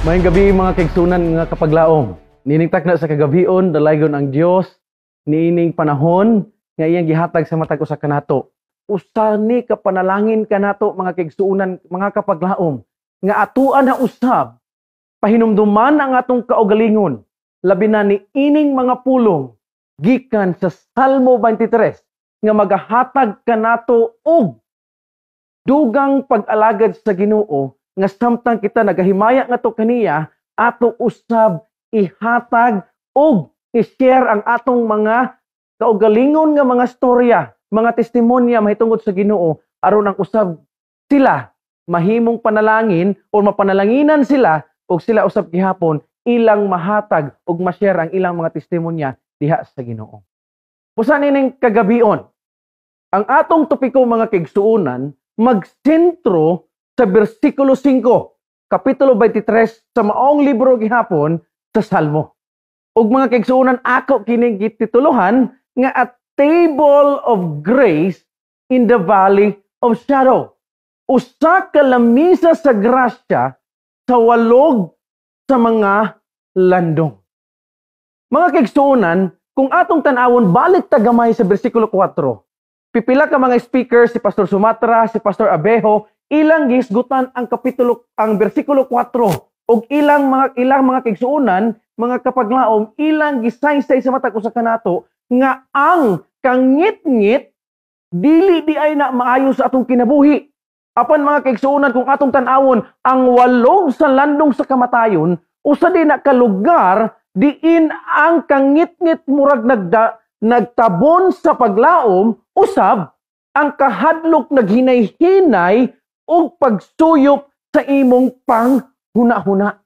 Maayong gabii, mga kaigsuonan nga kapaglaom. Niining takna sa kagabion, dalaygon ang Dios niining panahon nga iyang gihatag sa matag usa kanato. Usa ni ka panalangin kanato, mga kaigsuonan, mga kapaglaom, nga atuan na usab pahinumduman ang atong kaugalingon, labi na ni ining mga pulong gikan sa Salmo 23 nga magahatag kanato og dugang pag-alagad sa Ginoo, nga samtang kita nagahimaya ngadto kaniya, ato usab ihatag og i-share ang atong mga kaugalingon nga mga storya, mga testimonya mahitungod sa Ginoo, aron ang usab sila mahimong panalangin o mapanalanginan sila og sila usab gihapon ilang mahatag og ma-share ang ilang mga testimonya diha sa Ginoo. Busa nining kagabion, ang atong topiko, mga kaigsuonan, magsentro sa bersikulo 5, kapitulo 23 sa maong libro gihapon sa Salmo. Ug mga kaigsuonan, ako kining gitituluhan nga "A Table of Grace in the Valley of Shadow". Usa ka lamisa sa grasya sa walog sa mga landong. Mga kaigsuonan, kung atong tan-awon, balik ta gamay sa bersikulo 4. Pipila ka mga speaker, si Pastor Sumatra, si Pastor Abejo, ilang gihisgutan ang kapitulo, ang bersikulo 4 ug ilang mga kaigsuonan, mga kapaglaom, ilang gisaysay sa matag usa kanato nga ang kangitngit dili di ay na maayo sa atong kinabuhi. Apan mga kaigsuonan, kung atong tan-awon ang walog sa landong sa kamatayon, usa din na ka lugar diin ang kangitngit murag nagtabon sa paglaom, usab ang kahadlok naghinay-hinay ug pagsuyop sa imong panghuna-huna.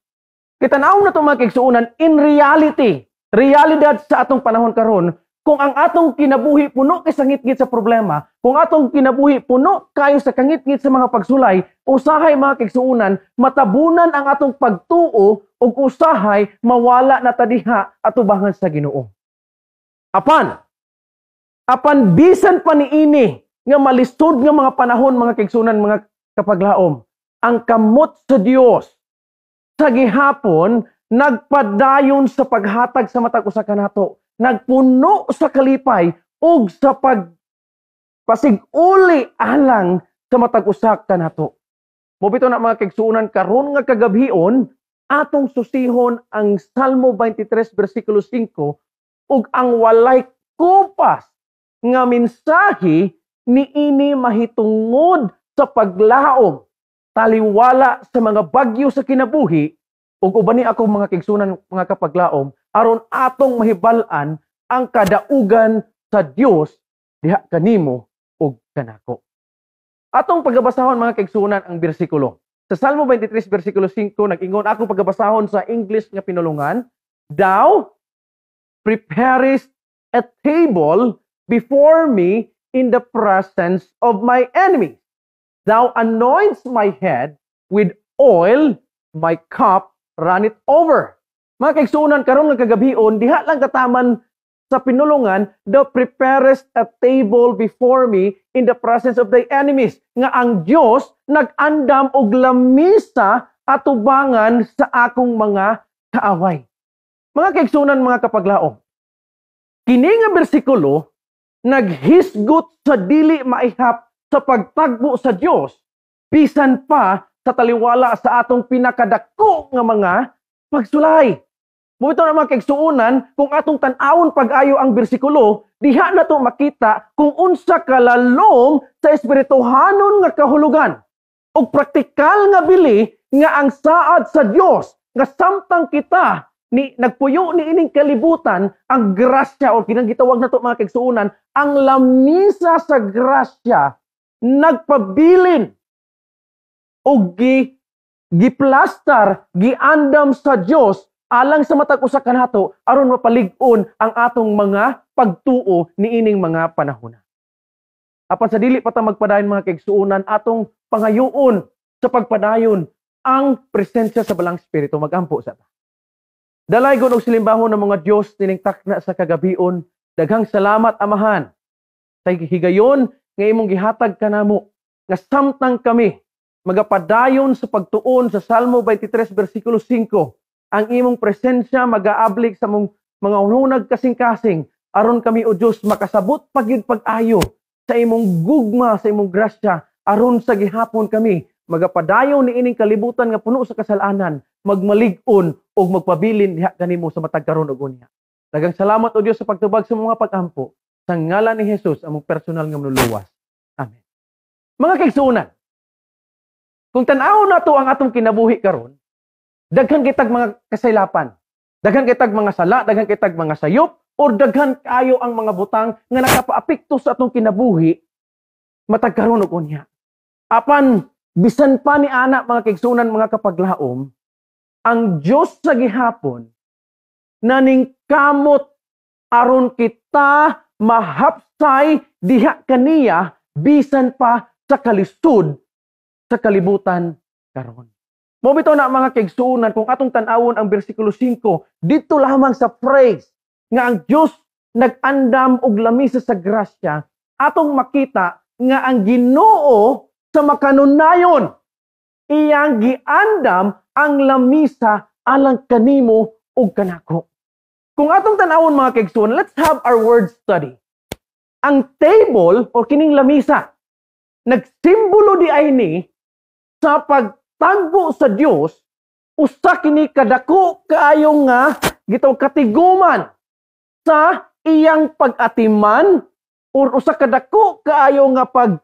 Kitanaw na ito, mga kaigsuonan, in reality, realidad sa atong panahon karon, kung ang atong kinabuhi puno kay sa ngitngit sa problema, kung atong kinabuhi puno kayo sa kangitngit sa mga pagsulay, usahay, mga kaigsuonan, matabunan ang atong pagtuo ug usahay mawala na ta diha atubangan sa Ginoo. Apan bisan pa niini nga malisod nga mga panahon, mga kaigsuonan, mga kapaglaom, ang kamot sa Dios sa gihapon nagpadayon sa paghatag sa matag usa kanato, nagpuno sa kalipay ug sa pagpasiguli alang sa matag usa kanato. Mao bitaw na, mga kaigsuonan, karon nga kagabhion atong susihon ang Salmo 23 bersikulo 5 ug ang walay kupas nga mensahe niini mahitungod sa paglaom taliwala sa mga bagyo sa kinabuhi. Ug uban ni ako, mga kaigsuonan, mga kapaglaom, aron atong mahibal-an ang kadaugan sa Dios diha kanimo ug kanako. Atong pagabasahon, mga kaigsuonan, ang bersikulo. Sa Salmo 23 bersikulo 5, nag-ingon, ako pagabasahon sa English nga pinulungan, "Thou preparest a table before me in the presence of my enemies. Thou anoints my head with oil, my cup runneth over." Mga kaigsuonan, karon nga kagabhion, diha lang kataman sa pinulungan, "Thou preparest a table before me in the presence of thy enemies." Nga ang Dios nag-andam og lamisa atubangan sa akong mga kaaway. Mga kaigsuonan, mga kapaglaom, kini nga bersikulo naghisgot sa dili maihap sa pagtagbo sa Dios bisan pa sa taliwala sa atong pinakadako nga mga pagsulay. Mao bitaw na, mga kaigsuonan, kung atong tan-awon pag-ayo ang bersikulo, diha na to makita kung unsa kalalom sa espirituhanon nga kahulugan ug praktikal nga bili nga ang saad sa Dios nga samtang kita ni nagpuyo ni ining kalibutan, ang grasya o kinang gitawag nato, mga kaigsuonan, ang lamisa sa grasya nagpabilin og giplastar, giandam sa Dios alang sa matag usa kanato aron mapalig-on ang atong mga pagtuo niining mga panahona. Apan sa dili pa ta magpadayon, mga kaigsuonan, atong pangayoon sa pagpadayon ang presensya sa Balaang Espiritu. Magampo sa ta. Dalaygon og silimbahon ng mga Dios nining takna sa kagabion. Daghang salamat, Amahan, sa higayon nga imong gihatag kanamo nga samtang kami Magapadayon sa pagtuon sa Salmo 23 versikulo 5. Ang imong presensya magaablik sa mong mga hunag kasing-kasing aron kami, o Dios, makasabot pagyud pag-ayo sa imong gugma, sa imong grasya, aron sa gihapon kami magapadayon ni ining kalibutan nga puno sa kasalanan, magmalig-on ug magpabilin diha kanimo sa matag karon ug unya. Daghang salamat, o Dios, sa pagtubag sa mga pag-ampo. Sa ngalan ni Jesus, among personal nga manluluwas. Amen. Mga kaigsuonan, kung tan-awon nato ang atong kinabuhi karon, daghan kitag mga kasaylapan, daghan kitag mga sala, daghan kitag mga sayop, or daghan kayo ang mga butang nga nakapaapekto sa atong kinabuhi matag karon ug unya. Apan bisan pa ni ana, mga kaigsuonan, mga kapaglaom, ang Dios sa gihapon naningkamot aron kita mahapsay diha kaniya bisan pa sa kalisod sa kalibutan karon. Mao bitaw na, mga kaigsuonan, kung atong tan-awon ang bersikulo 5, dito lamang sa phrase nga ang Dios nag-andam og lamisa sa grasya, atong makita nga ang Ginoo sa makanunayon iyang giandam ang lamisa alang kanimo ug kanako. Kung atong tan-awon, mga kaigsuonan, let's have our word study. Ang table o kining lamisa, nagsimbolo di ay ni sa pagtagbo sa Dios, usa kini kadako kaayo nga gitawag katiguman sa iyang pag-atiman or usa kadako kaayo nga pag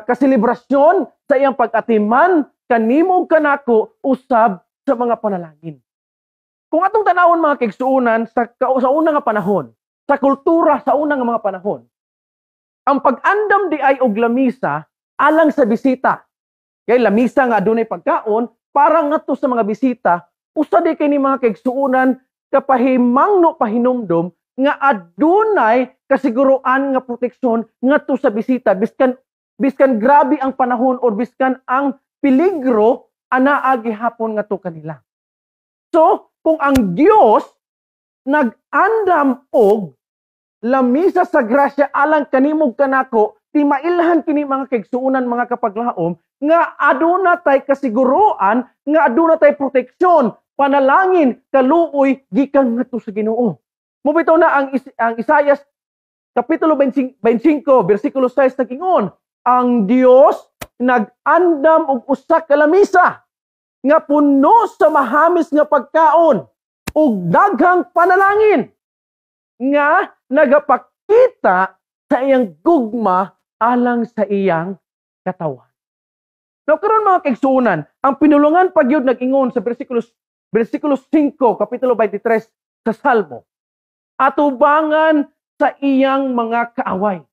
kaselebrasyon sa iyang pag-atiman kanimo ug kanako usab sa mga panalangin. Kung atong tanawon, mga kaigsuonan, sa una nga panahon, sa kultura sa una nga mga panahon, ang pag-andam di ay og lamisa alang sa bisita. Kay lamisa nga adunay pagkaon para ngadto sa mga bisita, usa di kay ni, mga kaigsuonan, kapahimangno, pahinumdom nga adunay kasiguruan nga proteksyon ngadto sa bisita biskan biskan grabe ang panahon or biskan ang peligro anaa gihapon ngadto kanila. So, kung ang Dios nag-andam og lamisa sa grasya alang kanimo kanako, ti mailhan kini, mga kaigsuonan, mga kapaglaom, nga aduna tay kasiguruan nga aduna tay proteksyon, panalangin, kaluoy gikan ngadto sa Ginoo. Mao bitaw na ang Isayas kapitulo 25 bersikulo 6 nag-ingon, ang Dios nag-andam og usa ka lamisa nga puno sa mahamis nga pagkaon ug daghang panalangin nga nagapakita sa iyang gugma alang sa iyang katawan. Now karon, mga kaigsuonan, ang pinulungan pagyud nag-ingon sa bersikulo 5, kapitulo 23 sa Salmo. Atubangan sa iyang mga kaaway.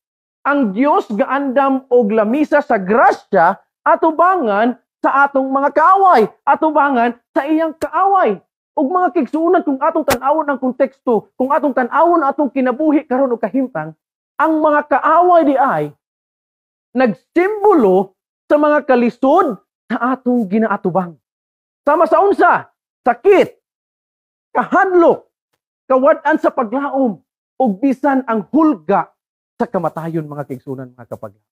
Ang Dios gaandam og lamisa sa grasya atubangan sa atong mga kaaway, atubangan sa iyang kaaway. Ug mga kaigsuonan, kung atong tan-awon ang konteksto, kung atong tan-awon atong kinabuhi karon og kahimtang, ang mga kaaway di ay nagsimbolo sa mga kalisod sa atong ginaatubang. Sama sa unsa? Sakit, kahadlok, kawad-an sa paglaom, ug bisan ang hulga sa kamatayon, mga kaigsuonan, mga kapaglaom.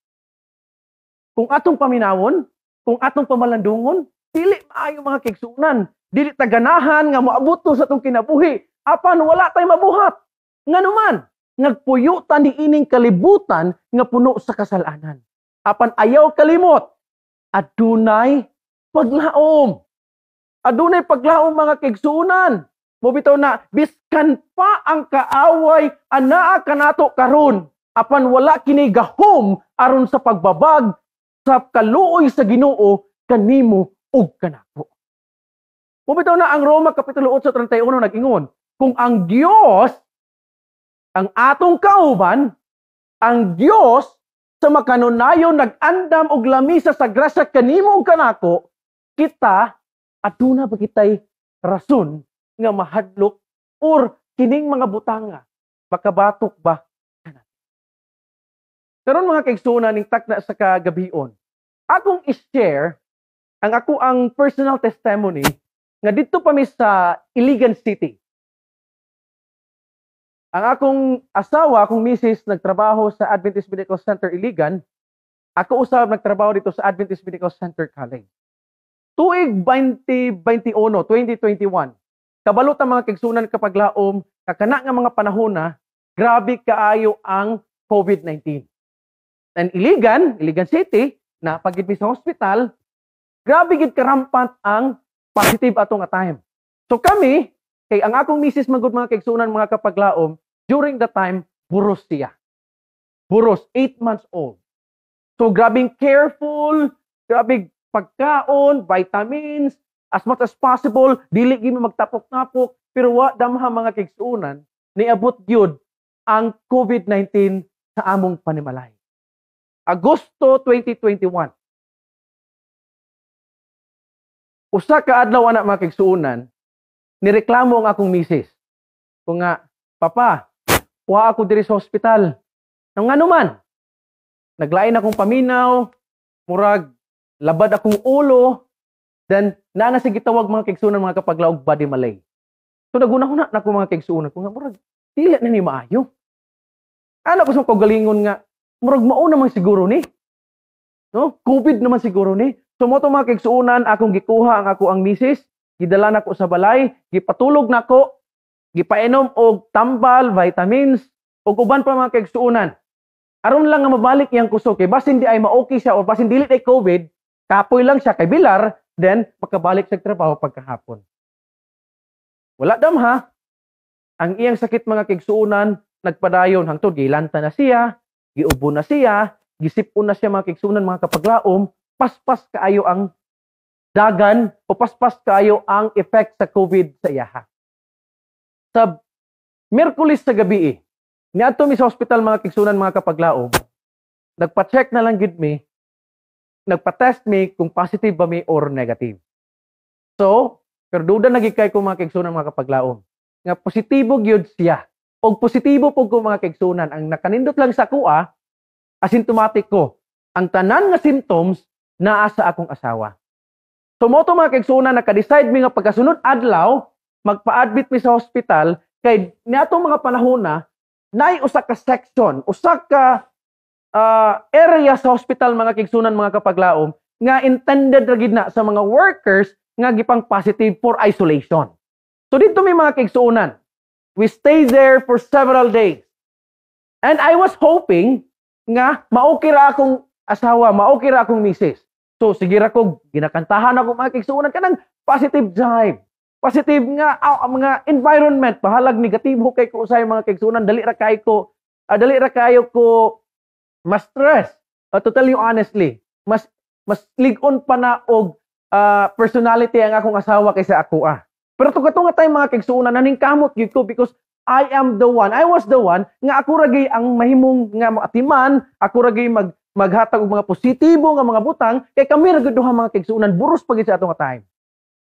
Kung atong paminawon, kung atong pamalandungon, dili maayo, mga kaigsuonan. Dili ta ganahan nga moabot to sa atong kinabuhi, apan wala tay mabuhat. Nganuman, nagpuyo ta niining kalibutan nga puno sa kasalanan. Apan ayaw kalimot, adunay paglaom. Adunay paglaom, mga kaigsuonan. Mao bitaw na biskan pa ang kaaway anaa kanato karon, apan wala kini gahom aron sa pagbabag sa kaluoy sa Ginoo kanimo ug kanako. Mao bitaw na ang Roma kapitulo 8:31 nag-ingon, kung ang Dios ang atong kauban, ang Dios sa makanunayon nag-andam og lamisa sa grasya kanimo ug kanako, kita aduna ba kitay rason nga mahadlok or kining mga butanga makabatok ba kanat? Karon, mga kaigsuonan, ning takna sa kagabion, akong i-share ang ako ang personal testimony nga didto pa mi sa Iligan City. Ang akong asawa, akong misis, nagtrabaho sa Adventist Medical Center Iligan. Ako usab nagtrabaho dito sa Adventist Medical Center College. Tuig 2021, 2021. Kabalo ta, mga kaigsunan kapaglaom, kakana nga mga panahon na grabe kaayo ang COVID-19. And Iligan, Iligan City, na pagid mi sa hospital, grabe gid ka-rampant ang positive ato nga time. So kami, kay ang akong misis magud, mga kaigsunan, mga kapaglaom, during the time buros siya. Buros, 8 months old. So grabing careful, grabe pagkaon, vitamins, as much as possible, dili gyud magtapok-tapok, pero wa damha, mga kaigsuonan, niabot gyud ang COVID-19 sa among panimalay. Agosto 2021. Usa ka adlaw ana, mga kaigsuonan, nireklamo ang akong misis. Kung nga, "Papa, wa ako diri sa hospital." Nang ano man, naglain akong paminaw, murag labad akong ulo, then naa na siya gitawag, mga kaigsuonan, mga kapaglaom, body malaise. So naguna-huna na ko, mga kaigsuonan, kung nga murag dili na ni maayo. Ana ko sa kaugalingon nga murag mao naman siguro ni. No? COVID naman siguro ni. So mo to, mga kaigsuonan, akong gikuha ang ako ang misis, gidala nako sa balay, gipatulog nako, gipainom og tambal, vitamins, ug uban pa, mga kaigsuonan. Aron lang nga mabalik iyang kusog kay basin di ay ma-okay siya o basin dili ay COVID, kapoy lang siya kay bilar, then makabalik sa trabaho pagkahapon. Wala damha, ang iyang sakit, mga kaigsuonan, nagpadayon hangtod gilanta na siya, giubo na siya, gisipon na siya, mga kaigsuonan, mga kapaglaom, paspas kaayo ang dagan o paspas kaayo ang effect sa COVID sa iyaha. Sa Miyerkules sa gabi, niadto mi sa hospital, mga kaigsuonan, mga kapaglaom, nagpa-check na lang gid mi, nagpa-test mi kung positive ba mi or negative. So, pero duda na gid kay ko, mga kaigsuonan, mga kapaglaom, nga positibo gyud siya. Og positibo pud ko, mga kaigsuonan, ang nakanindot lang sa kuha, asymptomatic ko. Ang tanan nga symptoms naa sa akong asawa. So mo to, mga kaigsuonan, naka-decide mi nga pagkasunod adlaw magpa-admit mi sa hospital kay niadtong mga panahon na naay usa ka section, usa ka area sa hospital, mga kaigsuonan, mga kapaglaom, nga intended ra gid na sa mga workers nga gipang positive for isolation. So dito may mga kaigsuonan. We stayed there for several days. And I was hoping nga maokay ra akong asawa, maokay ra akong misis. So sige ra ko ginakantahan ako, mga kaigsuonan, kanang positive vibe. Positive nga ang mga environment, bahalag negatibo kay ko usay, mga kaigsuonan, dali ra kayo ko mas stress. To tell you honestly, mas mas lig-on pa na og personality ang akong asawa kaysa ako ah. Pero to kato nga time, mga kaigsuonan, naningkamot gyud ko because I am the one, I was the one nga ako ra gyud ang mahimong nga atiman, ako ra gyud maghatag og mga positibo nga mga butang kay kami ra gyud duha, mga kaigsuonan, buros pa gyud sa atong time.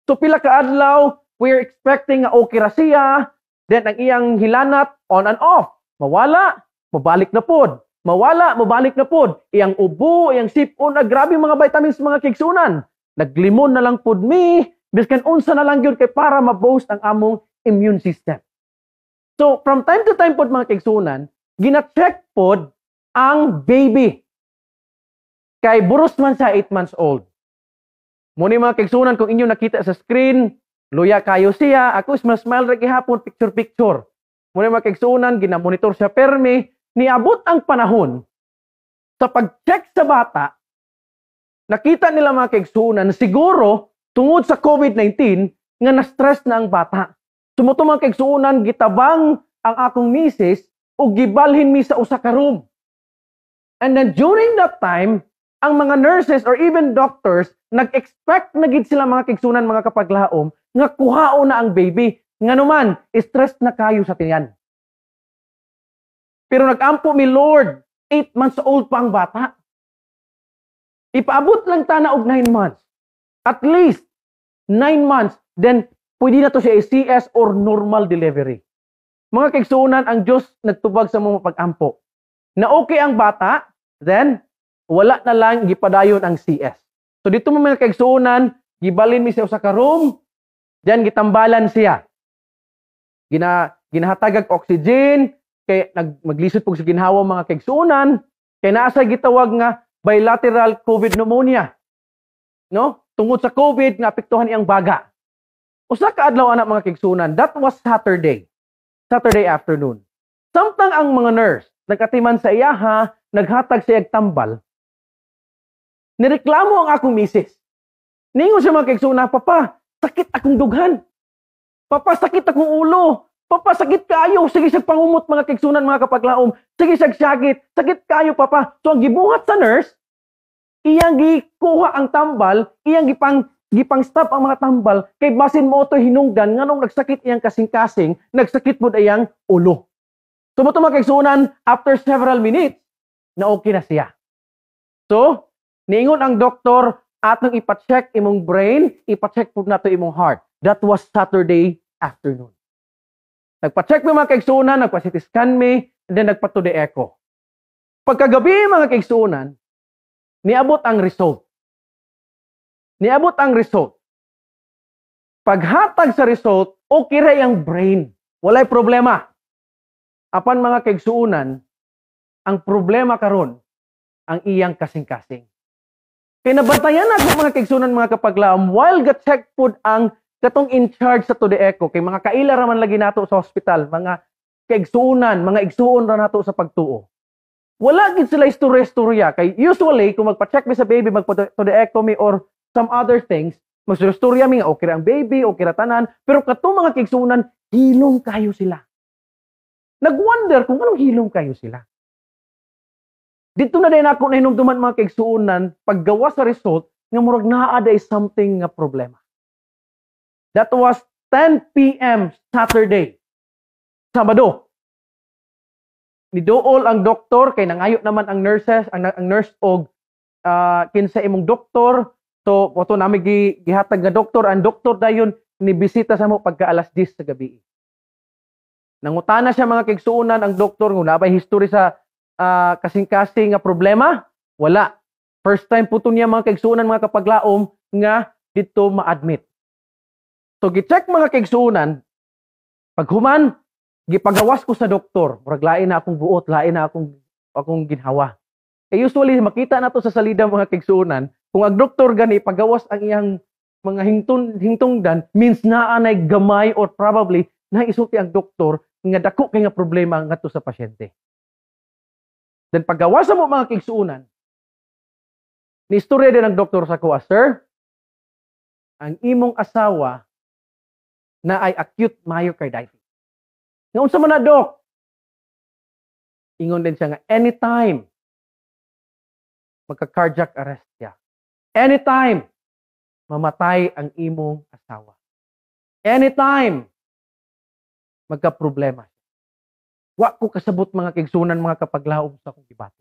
So pila ka adlaw, we're expecting nga okay ra siya, then ang iyang hilanat on and off. Mawala, mabalik na pod. Mawala, mabalik na pod. Iyang ubo, iyang sipon, ah, grabe mga vitamins, mga kaigsuonan. Naglimon na lang pod mi, biskan unsa na lang gyud kay para ma-boost ang among immune system. So, from time to time pod, mga kaigsuonan, gina-check pod ang baby. Kay buros man sa 8 months old. Muni, mga kaigsuonan, kung inyo nakita sa screen, luya kayo siya, ako smile smile ra gihapon, picture picture. Muni, mga kaigsuonan, gina-monitor siya permi, niabot ang panahon sa pag-check sa bata, nakita nila, mga kaigsuonan, siguro tungod sa COVID-19 nga na-stress na ang bata. So mo to, mga kaigsuonan, gitabang ang akong misis ug gibalhin mi sa usa ka room. And then during that time, ang mga nurses or even doctors, nag-expect na gid sila, mga kaigsuonan, mga kapaglaom, nga kuhaon na ang baby. Nganuman, stress na kayo sa tiyan. Pero nag-ampo mi, "Lord, 8 months old pa ang bata. Ipaabot lang ta na og 9 months. At least 9 months, then pwede na to siya CS or normal delivery." Mga kaigsuonan, ang Diyos nagtubag sa mga pag-ampo. Na okay ang bata, then wala na lang gipadayon ang CS. So dito mo, mga kaigsuonan, gibalin mi siya sa ka room, diyan gitambalan siya. Ginahatagag oxygen, kay maglisod pug sa ginhawa, mga kaigsuonan, kay naa sa gitawag nga bilateral COVID pneumonia. No? Tungod sa COVID nga apektuhan iyang baga. Usa ka adlaw ana, mga kaigsuonan, that was Saturday. Saturday afternoon. Samtang ang mga nurse nagatiman sa iyaha, naghatag sa iyag tambal, nireklamo ang akong misis. Ningon siya, mga kaigsuonan, "Papa, sakit akong dughan. Papa, sakit akong ulo. Papa, sakit kayo." Sige siya pangumot, mga kaigsuonan, mga kapaglaom. Sige siya sakit. "Sakit kayo, Papa." So ang gibuhat sa nurse, iyang gikuha ang tambal, iyang gipang stop ang mga tambal kay basin mo to hinungdan nganong nagsakit iyang kasing-kasing, nagsakit pod iyang ulo. So mao to, mga kaigsuonan, after several minutes, na okay na siya. So, niingon ang doktor, atong ipa-check imong brain, ipa-check pud nato imong heart. That was Saturday afternoon. Nagpa-check mi, mga kaigsuonan, nagpa-CT scan mi, and then nagpa-2D echo. Pagkagabi, mga kaigsuonan, niabot ang result. Niabot ang result. Paghatag sa result, okay ra ang brain. Walay problema. Apan, mga kaigsuonan, ang problema karon ang iyang kasing-kasing. Kay nabantayan ako, mga kaigsuonan, mga kapaglaom, while ga-check pod ang katong in charge sa 2D echo, kay mga kaila raman lagi nato sa hospital, mga kaigsuonan, mga igsuon ra nato sa pagtuo. Wala gid sila istorya-istorya kay usually kung magpa-check mi sa baby, magpa 2D echo mi or some other things, magstorya mi nga okay ra ang baby, okay ra tanan, pero katong mga kaigsuonan, hilom kayo sila. Nag-wonder kung anong hilom kayo sila. Dito na din ako nahinumduman, mga kaigsuonan, paggawa sa result, nga murag naa day something nga problema. That was 10 p.m. Saturday. Sabado. Niduol ang doktor kay nangayo naman ang nurses, ang nurse og kinsa imong doktor. So, mao to nami gihatag nga doktor, ang doktor dayon ni bisita sa mo pagka alas 10 sa gabi. Nangutana siya, mga kaigsuonan, ang doktor kung naa bay history sa kasing-kasing nga problema. Wala. First time po to niya, mga kaigsuonan, mga kapaglaom, nga dito ma-admit. So gi-check, mga kaigsuonan, paghuman gipagawas ko sa doktor. Murag lain na akong buot, lain na akong ginhawa. Kay usually makita na to sa salida, mga kaigsuonan, kung ang doktor gani pagawas ang iyang mga hingtungdan, means naa nay gamay or probably na isulti ang doktor nga dako kay nga problema ngadto sa pasyente. Then paggawas mo, mga kaigsuonan, ni istorya din ang doktor sa kuha, "Sir, ang imong asawa naay acute myocarditis." "Nga unsa man na, Dok?" Ingon din siya nga anytime magka-cardiac arrest siya. Anytime mamatay ang imong asawa. Anytime magka-problema siya. Wa ko kasabot, mga kaigsuonan, mga kapaglaom, sa akong gibati.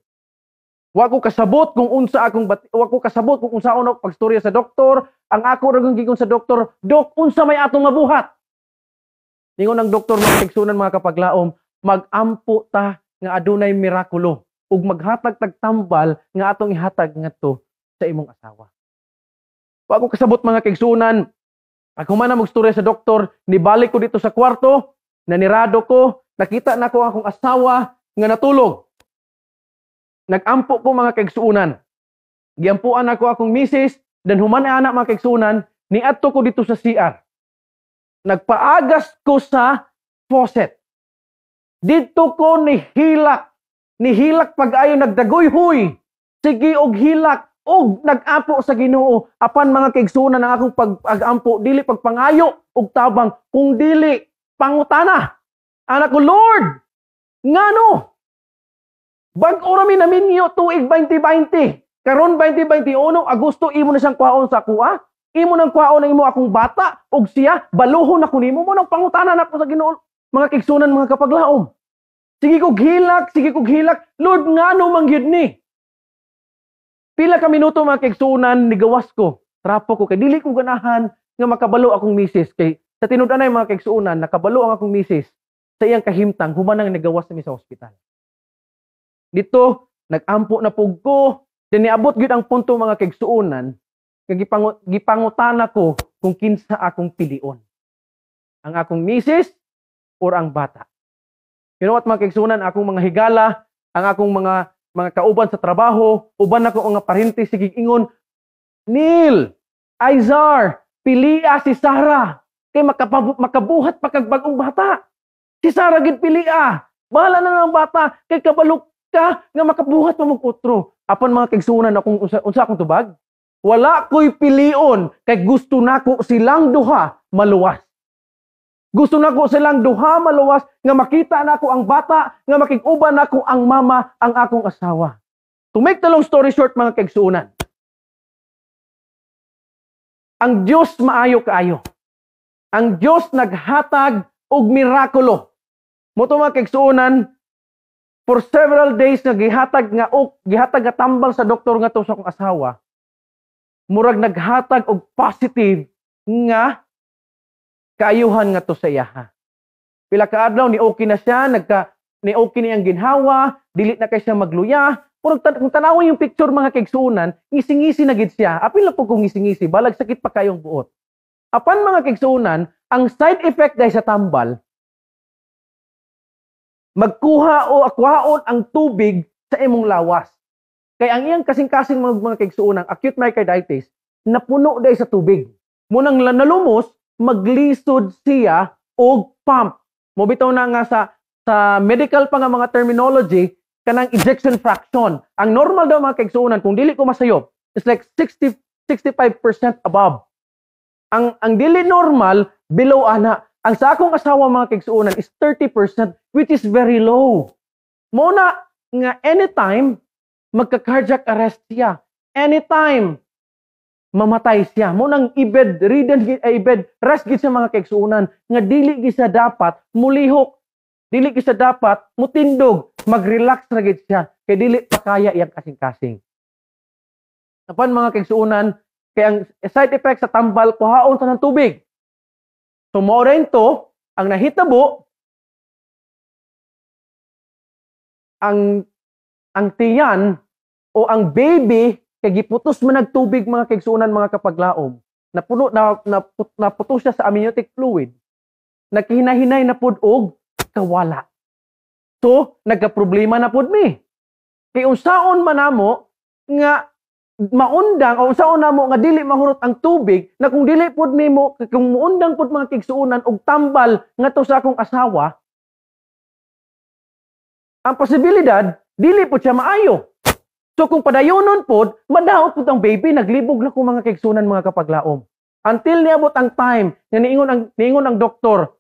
Wa ko kasabot kung unsa akong bati, wa ko kasabot kung unsa ako pagstorya sa doktor. Ang ako ra giingon sa doktor, "Dok, unsa may atong mabuhat?" Ningon ang doktor, mga kaigsuonan, mga kapaglaom, mag-ampo ta nga adunay mirakulo ug maghatag tag tambal nga atong ihatag ngadto sa imong asawa. Wa ko kasabot, mga kaigsuonan. Pag human na magstorya sa doktor, nibalik ko dito sa kwarto, nanirado ko, nakita na ko akong asawa nga natulog. Nagampo ko, mga kaigsuonan. Giampuan ako akong misis, dan human ana, mga kaigsuonan, niadto ko dito sa CR. Nagpaagas ko sa faucet. Dito ko nihilak. Nihilak pag-ayo, nagdaguyhoy. Sige og hilak og nag-ampo sa Ginoo. Apan, mga kaigsuonan, ang akong pag-ampo dili pagpangayo og tabang kung dili pangutana. Anak ko, "Lord, ngano? Bag-o ra mi naminyo tuig 2020. Karon 2021, Agosto, imo na siyang kwaon sa akuha. Imo nang kwaon ang imo akong bata ug siya baluhon ako nimo." Mao nang pangutana nako sa Ginoo, mga kaigsuonan, mga kapaglaom. Sige kog hilak, sige kog hilak. "Lord, ngano man gyud ni?" Pila ka minuto, mga kaigsuonan, nigawas ko. Trapo ko kay dili ko ganahan nga makabalo akong misis kay sa tinud-anay, mga kaigsuonan, nakabalo ang akong misis sa iyang kahimtang human nang nigawas mi sa ospital. Dito nag-ampo na pug ko, then niabot gyud ang punto, mga kaigsuonan, nga gipangutana ko kung kinsa akong pilion. Ang akong misis or ang bata. You know what, mga kaigsuonan, akong mga higala, ang akong mga mga kauban sa trabaho, uban nako mga parente, sige ingon, "Neil, Aizar, pilia si Sarah kay makabuhat pa kag bag-ong bata. Si Sarah gid pilia. Bahala na ng bata kay kabalo ka nga makabuhat pa mong otro." Apan, mga kaigsuonan, akong unsa, unsa akong tubag? Wala ko'y pilion kay gusto nako silang duha maluwas. Gusto nako silang duha maluwas nga makita nako ang bata, nga makig-uban nako ang mama, ang akong asawa. To make the long story short, mga kaigsuonan, ang Dios maayo kaayo. Ang Dios naghatag og mirakulo. Mao to, mga kaigsuonan, for several days nga gihatag nga ok, gihatag nga tambal sa doktor nga to sa akong asawa, murag naghatag og positive nga kaayuhan nga to sa iyaha. Pila ka adlaw ni okay na siya, nagka ni okay niyang ginhawa, dili na kay siya magluya. Murag kung tanawon yung picture, mga kaigsuonan, ngisi-ngisi na gid siya. Apil na po kung ngisi-ngisi, balag sakit pa kayong buot. Apan, mga kaigsuonan, ang side effect dahil sa tambal, magkuha o akwaon ang tubig sa imong lawas. Kay ang iyang kasing-kasing, mga kaigsuonan, acute myocarditis, napuno dahil sa tubig. Munang nalumos, maglisod siya og pump. Mo bitaw na nga sa medical pa nga mga terminology, kanang ejection fraction. Ang normal daw, mga kaigsuonan, kung dili ko masayop, is like 60 65% above. Ang dili normal, below ana. Ang sa akong asawa, mga kaigsuonan, is 30%, which is very low. Mo na nga anytime magka-cardiac arrest siya. Anytime mamatay siya. Mo nang i-bed ridden ay bed rest gid sa mga kaigsuonan nga dili gid siya dapat mulihok. Dili gid siya dapat mutindog, mag-relax ra gid siya kay dili pa kaya iyang kasing-kasing. Apan, mga kaigsuonan, kay ang side effect sa tambal, kuhaon sa ng tubig. So mao rin to ang nahitabo, ang tiyan o ang baby kay giputos man nagtubig, mga kaigsuonan, mga kapaglaom. Napuno na, na naputos siya sa amniotic fluid. Nagkihinahinay na pud og kawala. So, nagka-problema na pud mi. Kay unsaon man namo nga maundang o unsaon namo nga dili mahurot ang tubig na kung dili pud nimo kung muundang pud, mga kaigsuonan, og tambal ngadto sa akong asawa, ang posibilidad dili pud siya maayo. So kung padayonon pod, madaot pud ang baby. Naglibog na ko, mga kaigsuonan, mga kapaglaom. Until niabot ang time nga niingon ang doktor,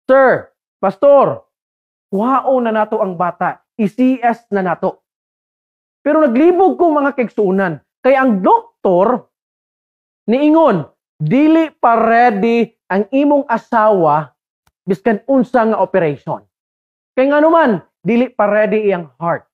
"Sir, Pastor, kuhaon na nato ang bata, i-CS na nato." Pero naglibog ko, mga kaigsuonan, kay ang doktor niingon, "Dili pa ready ang imong asawa biskan unsa nga operation." Kay ngano man, dili pa ready iyang heart.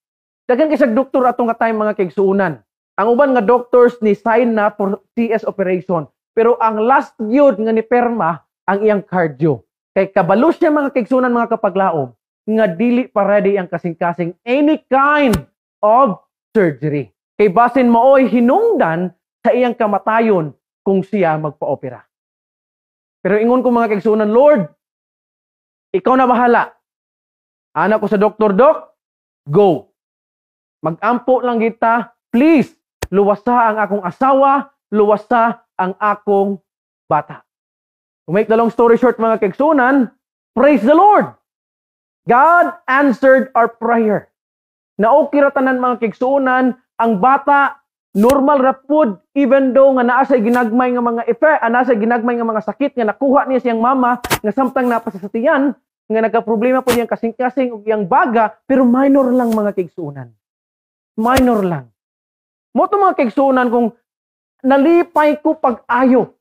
Daghan kay sa doktor ato nga time, mga kaigsuonan. Ang uban nga doctors ni sign na for CS operation. Pero ang last gyud nga ni perma ang iyang cardio. Kay kabalo siya, mga kaigsuonan, mga kapaglaom, nga dili pa ready ang kasing-kasing any kind of surgery. Kay basin maoy hinungdan sa iyang kamatayon kung siya magpa-opera. Pero ingon ko, mga kaigsuonan, "Lord, ikaw na bahala." Ana ko sa doktor, "Doc, go. Magampo lang kita, please, luwasa ang akong asawa, luwasa ang akong bata." To make the long story short, mga kaigsuonan, praise the Lord! God answered our prayer. Na-okay ra tanan, mga kaigsuonan, ang bata normal ra pud, even though nga naa say ginagmay nga mga effect, ah, naa say ginagmay nga mga sakit nga nakuha niya siyang mama nga samtang naa pa sa tiyan, nga nagka-problema po niyang kasing-kasing ug iyang baga, pero minor lang, mga kaigsuonan. Minor lang. Mo to, mga kaigsuonan, kung nalipay ko pag-ayo.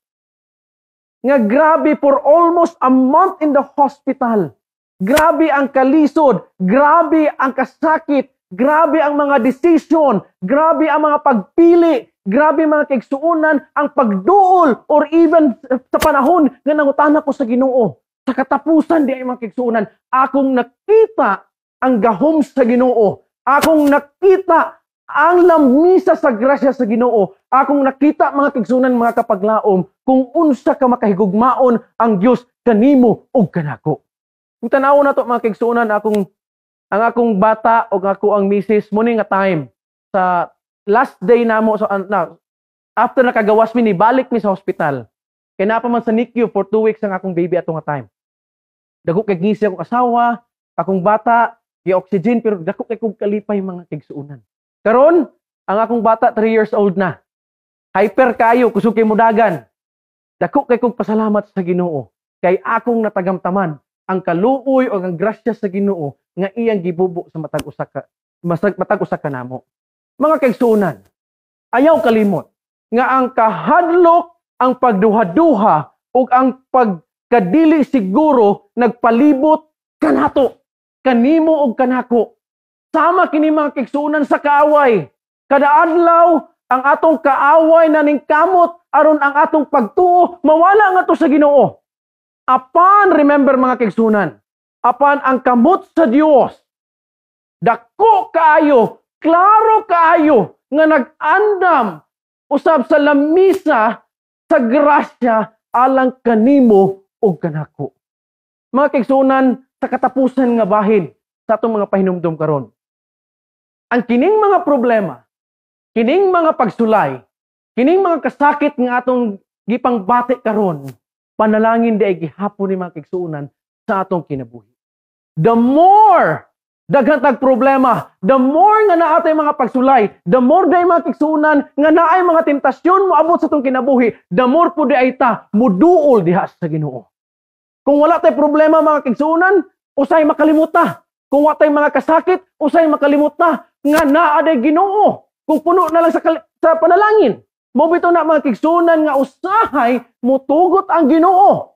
Nga grabe, for almost a month in the hospital. Grabe ang kalisod, grabe ang kasakit, grabe ang mga decision, grabe ang mga pagpili, grabe, mga kaigsuonan, ang pagduol or even sa panahon nga nangutana ko sa Ginoo. Sa katapusan di ay, mga kaigsuonan, akong nakita ang gahom sa Ginoo. Akong nakita ang lamisa sa grasya sa Ginoo. Akong nakita, mga kaigsuonan, mga kapaglaom, kung unsa ka makahigugmaon ang Dios kanimo ug kanako. Kung tanaw na to, mga kaigsuonan, akong Ang akong bata o ako ang misis mo ni nga time sa last day namo so na, after nakagawas mi, ni balik mi sa hospital. Kay naa pa man sa NICU for 2 weeks ang akong baby ato nga time. Dako kay ngisi akong asawa, akong bata, gi-oxygen, pero dako kay kog kalipay, mga kaigsuonan. Karon, ang akong bata 3 years old na. Hyper kayo, kusog kay mudagan. Dako kay kog pasalamat sa Ginoo kay akong natagamtaman ang kaluoy o ang grasya sa Ginoo nga iyang gibubo sa matag usa ka namo. Mga kaigsuonan, ayaw kalimot nga ang kahadlok, ang pagduha-duha ug ang pagkadili siguro nagpalibot kanato, kanimo ug kanako. Sama kini, mga kaigsuonan, sa kaaway. Kada adlaw ang atong kaaway naningkamot aron ang atong pagtuo mawala ngadto sa Ginoo. Apan remember, mga kaigsuonan, apan ang kamot sa Dios dako kaayo, klaro kaayo nga nag-andam usab sa lamisa sa grasya alang kanimo ug kanako. Mga kaigsuonan, sa katapusan nga bahin sa atong mga pahinumdom karon. Ang kining mga problema, kining mga pagsulay, kining mga kasakit nga atong gipangbati karon, panalangin diay gihapon ni, mga kaigsuonan, sa atong kinabuhi. The more daghan tag problema, the more nga naa tay mga pagsulay, the more day, mga kaigsuonan, nga naay mga tentasyon moabot sa atong kinabuhi, the more pud ay ta muduol diha sa Ginoo. Kung wala tay problema, mga kaigsuonan, usay makalimot ta. Kung wa tay mga kasakit, usay makalimot ta nga naa day Ginoo. Kung puno na lang sa panalangin. Mao bitaw na, mga kaigsuonan, nga usahay mutugot ang Ginoo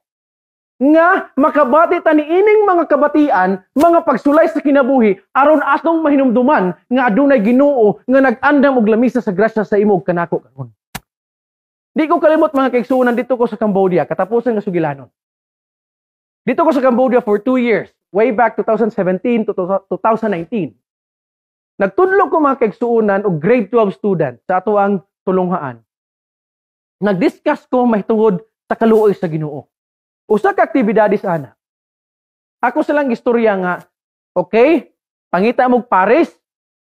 nga makabati ta niining mga kabatian, mga pagsulay sa kinabuhi, aron atong mahinumduman nga adunay Ginoo nga nag-andam og lamisa sa grasya sa imo ug kanako karon. Di ko kalimot, mga kaigsuonan, didto ko sa Cambodia, katapusan nga sugilanon. Didto ko sa Cambodia for 2 years, way back 2017 to 2019. Nagtudlo ko, mga kaigsuonan, og grade 12 student sa ato ang tulunghaan. Nag-discuss ko mahitungod sa kaluoy sa Ginoo. Usa ka aktibidades ana. Ako silang istorya nga, okay, pangita mo'g pares,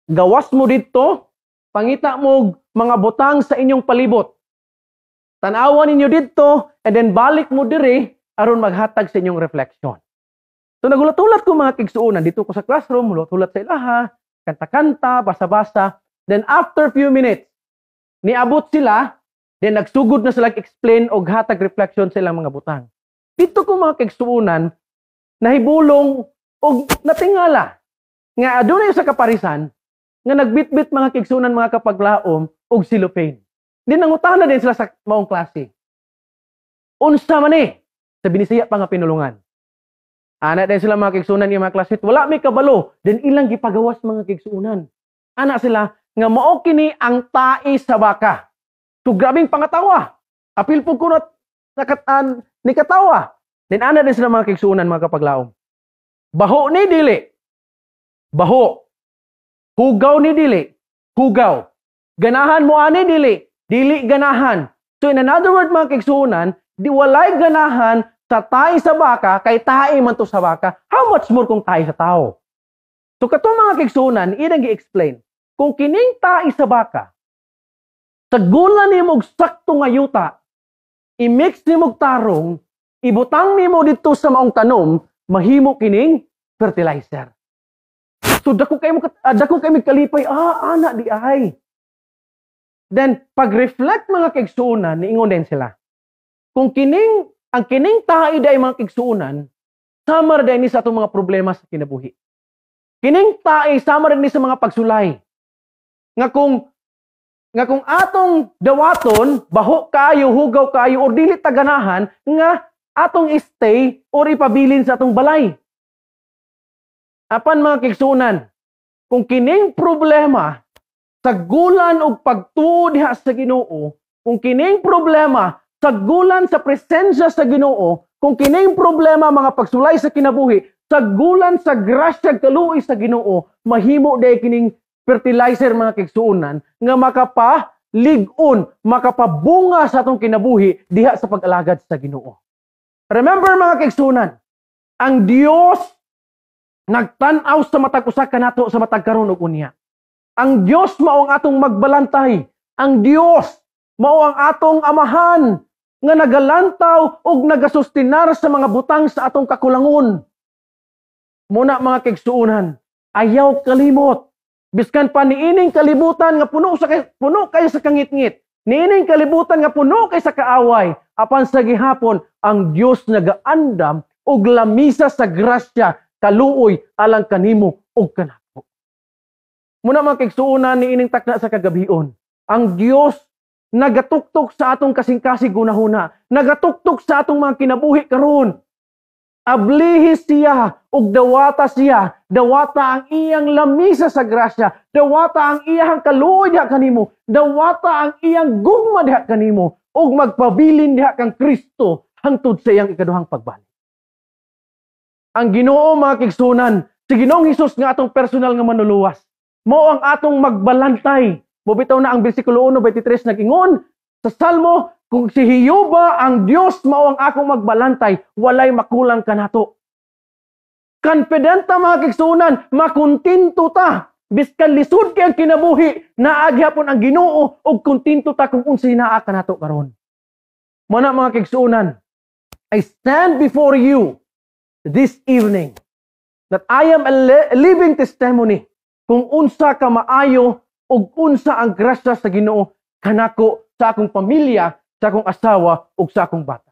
gawas mo didto, pangita mo mga butang sa inyong palibot. Tanawan ninyo didto, and then balik mo diri aron maghatag sa inyong reflection. So nagulat-ulat ko, mga kaigsuonan, didto ko sa classroom, mulat-ulat sa ilaha, kanta-kanta, basa-basa. Then after few minutes, niabot sila, then nagsugod na sila explain og hatag reflection sa ilang mga butang. Didto ko, mga kaigsuonan, nahibulong og natingala nga adunay sa kaparisan nga nagbitbit, mga kaigsuonan, mga kapaglaom, og cellophane. Di nangutana din sila sa maong klase. "Unsa man ni?" Sa Binisaya pa nga pinulungan. Ana din sila, mga kaigsuonan, yung mga klase, "Wala may kabalo." Then ilang gipagawas, mga kaigsuonan. Ana sila nga mao kini ang tai sa baka. So grabing pangatawa. Apil po ko na nakatan ni katawa. Then ana din sila, mga kaigsuonan, mga kapaglaom. "Baho ni dili? Baho. Hugaw ni dili? Hugaw. Ganahan mo ani dili? Dili ganahan." So in another word, mga kaigsuonan, di walay ganahan sa tae sa baka kay tae man to sa baka. How much more kung tae sa tao? So katong, mga kaigsuonan, ilang gi-explain. Kung kining tae sa baka, sa gula nimo og sakto nga yuta, i-mix nimo og tarong, ibutang nimo didto sa maong tanom, mahimo kining fertilizer. So dako kay kalipay, ah, ana di ay. Then pag-reflect, mga kaigsuonan, niingon din sila. Kung kining ang kining tae diay, mga kaigsuonan, sama ra ni sa atong mga problema sa kinabuhi. Kining tae sama ra ni sa mga pagsulay. Nga kung atong dawaton, baho kayo, hugaw kayo, or dili ta ganahan, nga atong stay or ipabilin sa atong balay. Apan, mga kaigsuonan, kung kining problema sa gulan og pagtuo diha sa Ginoo, kung kining problema sa gulan sa presensya sa Ginoo, kung kining problema, mga pagsulay sa kinabuhi, sa gulan sa grasya kaluoy sa Ginoo, mahimo diay kining fertilizer, mga kaigsuonan, nga makapa-lig-on, makapabunga sa atong kinabuhi diha sa pag-alagad sa Ginoo. Remember, mga kaigsuonan, ang Dios Nagtan-aw sa matag usa kanato sa matag karon ug unya. Ang Dios mao ang atong magbalantay. Ang Dios mao ang atong amahan nga nagalantaw ug nagasustinar sa mga butang sa atong kakulangon. Muna, mga kaigsuonan, ayaw kalimot. Biskan pa niining kalibutan nga puno kayo sa kangitngit. Niining kalibutan nga puno kay sa kaaway, apan sa gihapon ang Dios nagaandam og lamisa sa grasya, kaluoy alang kanimo ug kanako. Muna, mga kaigsuonan, niining takna sa kagabion, ang Dios nagatuktok sa atong kasing-kasing gunahuna, nagatuktok sa atong mga kinabuhi karon. Ablihi siya ug dawata siya, dawata ang iyang lamisa sa grasya, dawata ang iyang kaluoy diha kanimo, dawata ang iyang gugma diha kanimo ug magpabilin diha kang Kristo hangtod sa iyang ikaduhang pagbalik. Ang Ginoo, mga kaigsuonan, si Ginoong Hesus nga atong personal nga manluluwas, mao ang atong magbalantay. Mobitaw na ang bersikulo 1:23 nag-ingon sa Salmo, kung si Jehova ang Dios mao ang akong magbalantay, walay makulang kanato. Confident ta, mga kaigsuonan, makontento ta. Biskan lisod kay ang kinabuhi, naa gihapon ang Ginoo ug kontento ta kung unsay naa kanato karon. Muna, mga kaigsuonan, I stand before you this evening that I am a living testimony kung unsa ka maayo ug unsa ang grasya sa Ginoo kanako, sa akong pamilya, sa akong asawa ug sa akong bata.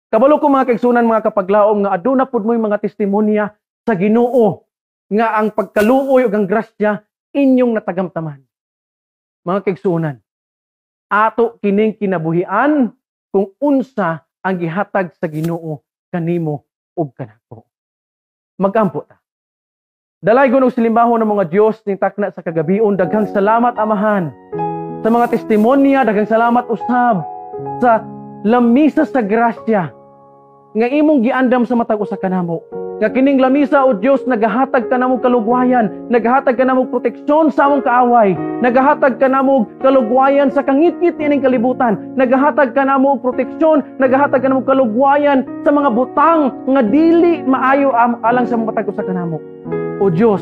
Kabalo ko, mga kaigsuonan, mga kapaglaom, nga aduna pud mo'y mga testimonya sa Ginoo nga ang pagkaluoy ug ang grasya inyong natagamtaman. Mga kaigsuonan, ato kining kinabuhian kung unsa ang gihatag sa Ginoo kanimo ug kanako. Magampo ta. Dalaygon og salimbahon nga Dios ning takna sa kagabion, daghang salamat, Amahan, sa mga testimonya, daghang salamat usab sa lamisa sa grasya nga imong giandam sa matag usa kanamo. Nga kining lamisa, o Dios, nagahatag kanamo kalugwayan, nagahatag kanamo proteksyon sa among kaaway, nagahatag kanamo kalugwayan sa kangitngit niining kalibutan, nagahatag kanamo og proteksyon, nagahatag kanamo kalugwayan sa mga butang nga dili maayo alang sa matag usa kanamo. O Dios,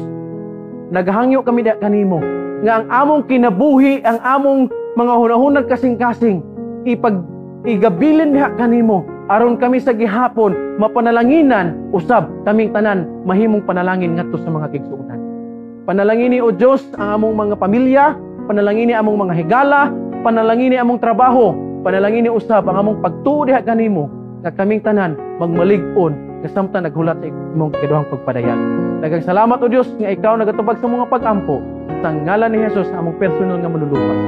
nagahangyo kami diha kanimo nga ang among kinabuhi, ang among mga hunahunag, kasing-kasing igabilin diha kanimo aron kami sa gihapon mapanalanginan usab, kaming tanan mahimong panalangin ngadto sa mga kaigsuonan. Panalangini, o Dios, ang among mga pamilya, panalangini among mga higala, panalangini among trabaho, panalangini usab ang among pagtuo diha kanimo nga kaming tanan magmalig-on nga samtang naghulat sa imong ikaduhang pagpadayag. Daghang salamat, o Dios, nga ikaw nagatubag sa mga pag-ampo, sa ngalan ni Jesus, among personal nga manluluwas.